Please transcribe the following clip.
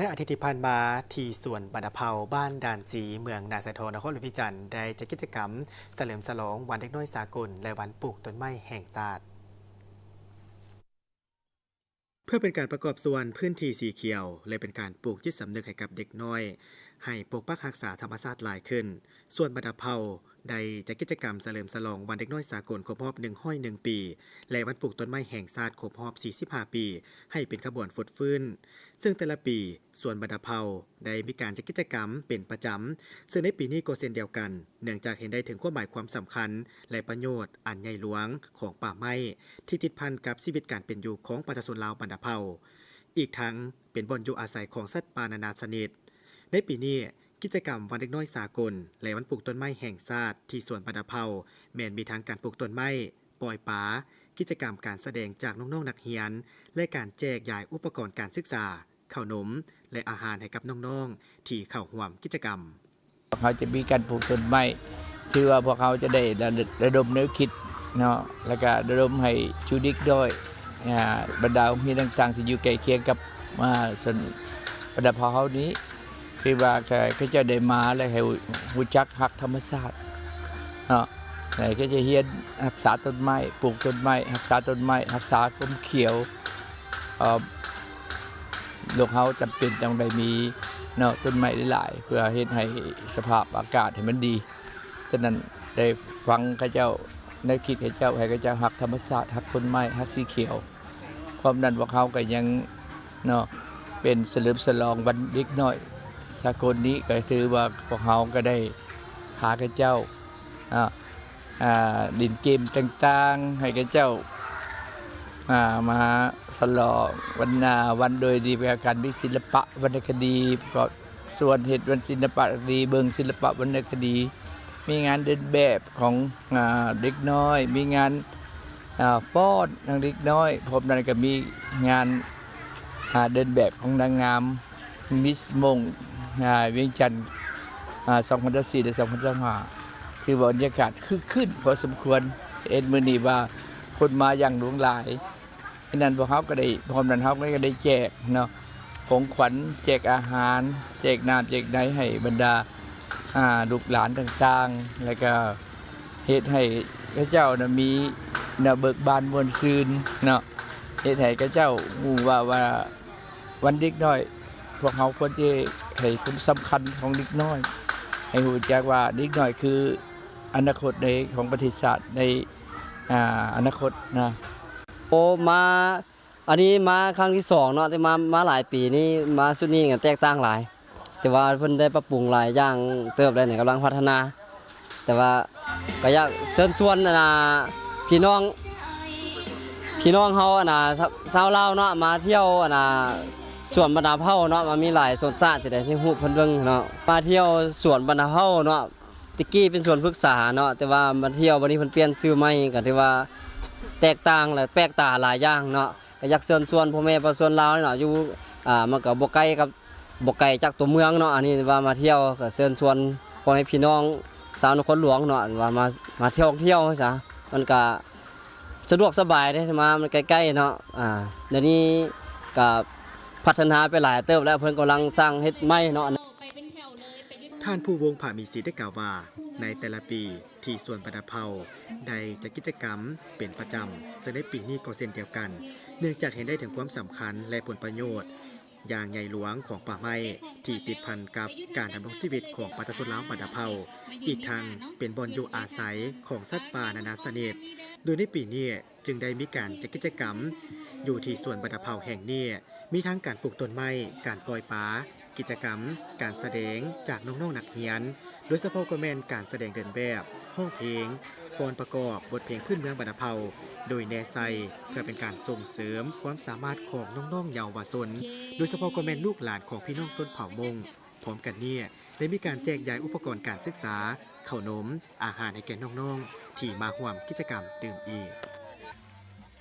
ໃນອາທິດທີ່ຜ່ານມາ, ທີ່ສວນບັນດາເຜົ່າ ບ້ານດ່ານສີ ເມືອງນາຊາຍທອງ ນະຄອນຫຼວງວຽງຈັນ ໄດ້ຈັດກິດຈະກຳສະເຫຼີມສະຫຼອງວັນເດັກນ້ອຍສາກົນ ແລະ ວັນປູກຕົ້ນໄມ້ແຫ່ງຊາດ. ເພື່ອເປັນການປະກອບສ່ວນພື້ນທີ່ສີຂຽວ ແລະ ເປັນການປູກຈິດສຳນຶກໃຫ້ກັບເດັກນ້ອຍ ໃຫ້ປົກປັກຮັກສາທຳມະຊາດຫຼາຍຂຶ້ນ, ສວນບັນດາເຜົ່າ ໄດ້ຈັດກິດຈະກຳສະເຫຼີມສະຫຼອງວັນເດັກນ້ອຍສາກົນຄົບຮອບໜຶ່ງຮ້ອຍໜຶ່ງປີ ແລະ ວັນປູກຕົ້ນໄມ້ແຫ່ງຊາດຄົບຮອບສີ່ສິບຫ້າປີ ໃຫ້ເປັນຂະບວນຟົດຟື້ນ. ເຊິ່ງແຕ່ລະປີ, ສວນບັນດາເຜົ່າ ໄດ້ມີການຈັດກິດຈະກຳເປັນປະຈຳ, ເຊິ່ງໃນປີນີ້ກໍເຊັ່ນດຽວກັນ, ເນື່ອງຈາກເຫັນໄດ້ເຖິງຄວາມໝາຍຄວາມສຳຄັນ ແລະ ປະໂຫຍດອັນໃຫຍ່ຫຼວງຂອງປ່າໄມ້ ທີ່ຕິດພັນກັບຊີວິດການເປັນຢູ່ຂອງປະຊາຊົນລາວບັນດາເຜົ່າ, ອີກທັງເປັນບ່ອນຢູ່ອາໄສຂອງສັດປ່ານານາຊະນິດ. ໃນປີນີ້, ກິດຈະກຳວັນເດັກນ້ອຍສາກົນ ແລະ ວັນປູກຕົ້ນໄມ້ແຫ່ງຊາດທີ່ສວນບັນດາເຜົ່າ ແມ່ນມີທັງການປູກຕົ້ນໄມ້, ປ່ອຍປາ, ກິດຈະກຳການສະແດງຈາກນ້ອງໆນັກຮຽນ ແລະ ການແຈກຢາຍອຸປະກອນການສຶກສາ, ເຂົ້າໜົມ ແລະ ອາຫານໃຫ້ກັບນ້ອງໆທີ່ເຂົ້າຮ່ວມກິດຈະກຳ. ພວກເຮົາຈະມີການປູກຕົ້ນໄມ້, ຖືວ່າພວກເຮົາຈະໄດ້ລະ ລະດົມແນວຄິດເນາະ, ແລ້ວກະລະດົມໃຫ້ສູ່ເດັກນ້ອຍ ອາ ບັນດາໂຮງຮຽນຕ່າງໆທີ່ຢູ່ໃກ້ຄຽງກັບ ອາ ຊົນບັນດາເຜົ່າເຮົານີ້ ຄືວ່າ ເຂົາເຈົ້າໄດ້ມາແລ້ວໃຫ້ຮູ້ ຮູ້ຈັກຮັກທຳມະຊາດເນາະ, ໃຫ້ເຂົາເຈົ້າຮຽນຮັກສາຕົ້ນໄມ້, ປູກຕົ້ນໄມ້, ຮັກສາຕົ້ນໄມ້, ຮັກສາຄວາມຂຽວ. ເອີ ໂລກເຮົາຈຳເປັນຕ້ອງໄດ້ມີເນາະ ຕົ້ນໄມ້ຫຼາຍໆ ເພື່ອເຮັດໃຫ້ສະພາບອາກາດໃຫ້ມັນດີ. ສະນັ້ນ ໄດ້ຟັງເຂົາເຈົ້າ ແນວຄິດເຂົາເຈົ້າ ໃຫ້ເຂົາເຈົ້າຮັກທຳມະຊາດ, ຮັກຕົ້ນໄມ້, ຮັກສີຂຽວ. ພ້ອມນັ້ນ ພວກເຮົາກໍຍັງເນາະ ເປັນສະເຫຼີມສະຫຼອງວັນເດັກນ້ອຍສາກົນນີ້ ກໍຖືວ່າພວກເຮົາກໍໄດ້ພາເຂົາເຈົ້າ ອາ ອາ ຫຼິ້ນເກມຕ່າງໆ ໃຫ້ເຂົາເຈົ້າ ອາ ມາສະຫຼອງວັນ ອາ ວັນໂດຍດີ ແບບການມີສິລະປະວັນນະຄະດີ ປະກອບສ່ວນເຮັດວັນສິລະປະຄະດີ ເບິ່ງສິລະປະວັນນະຄະດີ ມີງານເດີນແບບຂອງ ອາ ເດັກນ້ອຍ, ມີງານ ອາ ຟ້ອນຂອງເດັກນ້ອຍ, ພ້ອມນັ້ນກໍມີງານ ອາ ເດີນແບບຂອງນາງງາມ ມິສມົ້ງ ອາ ວຽງຈັນ ອາ ສອງພັນຊາວສີ່ ແລະ ສອງພັນຊາວຫ້າ ຖືວ່າບັນຍາກາດຄຶກຄື້ນພໍສົມຄວນ. ເຫັນມື້ນີ້ວ່າຄົນມາຢ່າງຫຼວງຫຼາຍ, ສະນັ້ນພວກເຮົາກໍໄດ້ ພ້ອມນັ້ນເຮົາກໍໄດ້ແຈກເນາະ ຂອງຂວັນ, ແຈກອາຫານ, ແຈກນ້ຳແຈກໃນໃຫ້ບັນດາ ອາ ລູກຫຼານຕ່າງໆ ແລ້ວກໍເຮັດໃຫ້ເຂົາເຈົ້ານະມີແນວເບີກບານມ່ວນຊື່ນເນາະ, ເຮັດໃຫ້ເຂົາເຈົ້າຮູ້ວ່າ ວ່າ ວັນເດັກນ້ອຍ ພວກເຮົາຄວນຈະໃຫ້ຄວາມສຳຄັນຂອງເດັກນ້ອຍ, ໃຫ້ຮູ້ຈັກວ່າເດັກນ້ອຍຄືອະນາຄົດໃນ ຂອງປະເທດຊາດໃນ ອາ ອະນາຄົດນະ. ໂອ ມາ ອັນນີ້ມາຄັ້ງທີສອງເນາະ, ແຕ່ມາ ມາຫຼາຍປີນີ້ ມາຊຸດນີ້ກໍແຕກຕ່າງຫຼາຍ, ແຕ່ວ່າເພິ່ນໄດ້ປັບປຸງຫຼາຍຢ່າງເຕີບແລ້ວນີ້, ກຳລັງພັດທະນາ. ແຕ່ວ່າກໍຢາກເຊີນຊວນ ອັນນ່າ ພີ່ນ້ອງ ພີ່ນ້ອງເຮົາ ອັນນ່າ ຊາວລາວເນາະ ມາທ່ຽວ ອັນນ່າ ສວນບັນດາເຜົ່າເນາະ, ມັນມີຫຼາຍຊົນຊາດທີ່ໄດ້ຮູບເພິ່ນເບິ່ງເນາະ, ມາທ່ຽວສວນບັນດາເຜົ່າເນາະ. ແຕ່ກີ້ເປັນສວນພຶກສາເນາະ, ແຕ່ວ່າມາທ່ຽວບັດນີ້ເພິ່ນປ່ຽນຊື່ໃໝ່ ກໍຖືວ່າແຕກຕ່າງ ແລະ ແປກຕາຫຼາຍຢ່າງເນາະ. ກໍຢາກເຊີນຊວນພໍ່ແມ່ປະຊາຊົນລາວເນາະ ຢູ່ ອ່າ ມັນກໍບໍ່ໃກ້ກັບ ບໍ່ໄກຈາກຕົວເມືອງເນາະ, ອັນນີ້ວ່າມາທ່ຽວ ກໍເຊີນຊວນພໍ່ແມ່ພີ່ນ້ອງຊາວນະຄອນຫຼວງເນາະ ວ່າມາ ມາທ່ອງທ່ຽວຊະ, ມັນກະສະດວກສະບາຍເດ້ ມາມັນໃກ້ໆເນາະ. ອ່າ ດຽວນີ້ກະພັດທະນາໄປຫຼາຍເຕີບແລ້ວ, ເພິ່ນກຳລັງສ້າງເຮັດໃໝ່ເນາະ. ທ່ານ ພູວົງ ຜາມີສິດ ໄດ້ກ່າວວ່າ ໃນແຕ່ລະປີ ທີ່ສວນບັນດາເຜົ່າໄດ້ຈັດກິດຈະກຳເປັນປະຈຳ, ເຊິ່ງໃນປີນີ້ກໍເຊັ່ນດຽວກັນ, ເນື່ອງຈາກເຫັນໄດ້ເຖິງຄວາມສຳຄັນ ແລະ ຜົນປະໂຫຍດ ຢ່າງໃຫຍ່ຫຼວງຂອງປ່າໄມ້ ທີ່ຕິດພັນກັບການດຳລົງຊີວິດຂອງປະຊາຊົນລາວບັນດາເຜົ່າ, ອີກທັງເປັນບ່ອນຢູ່ອາໄສຂອງສັດປ່ານານາຊະນິດ, ໂດຍໃນປີນີ້ຈຶ່ງໄດ້ມີການຈັດກິດຈະກຳຢູ່ທີ່ສວນບັນດາເຜົ່າແຫ່ງນີ້, ມີທັງການປູກຕົ້ນໄມ້, ການປ່ອຍປາ, ກິດຈະກຳ, ການສະແດງຈາກນ້ອງໆນັກຮຽນ, ໂດຍສະເພາະກໍແມ່ນການສະແດງເດີນແບບ, ຮ້ອງເພງ, ຟ້ອນປະກອບບົດເພງພື້ນເມືອງບັນດາເຜົ່າ ໂດຍແນໃສ່ ເພື່ອເປັນການສົ່ງເສີມຄວາມສາມາດຂອງນ້ອງໆເຍົາວະຊົນ, ໂດຍສະເພາະກໍແມ່ນລູກຫຼານຂອງພີ່ນ້ອງຊົນເຜົ່າມົ້ງ. ພ້ອມກັນນີ້ ໄດ້ມີການແຈກຢາຍອຸປະກອນການສຶກສາ, ເຂົ້າໜົມ, ອາຫານໃຫ້ແກ່ນ້ອງໆທີ່ມາຮ່ວມກິດຈະກຳຕື່ມອີກ.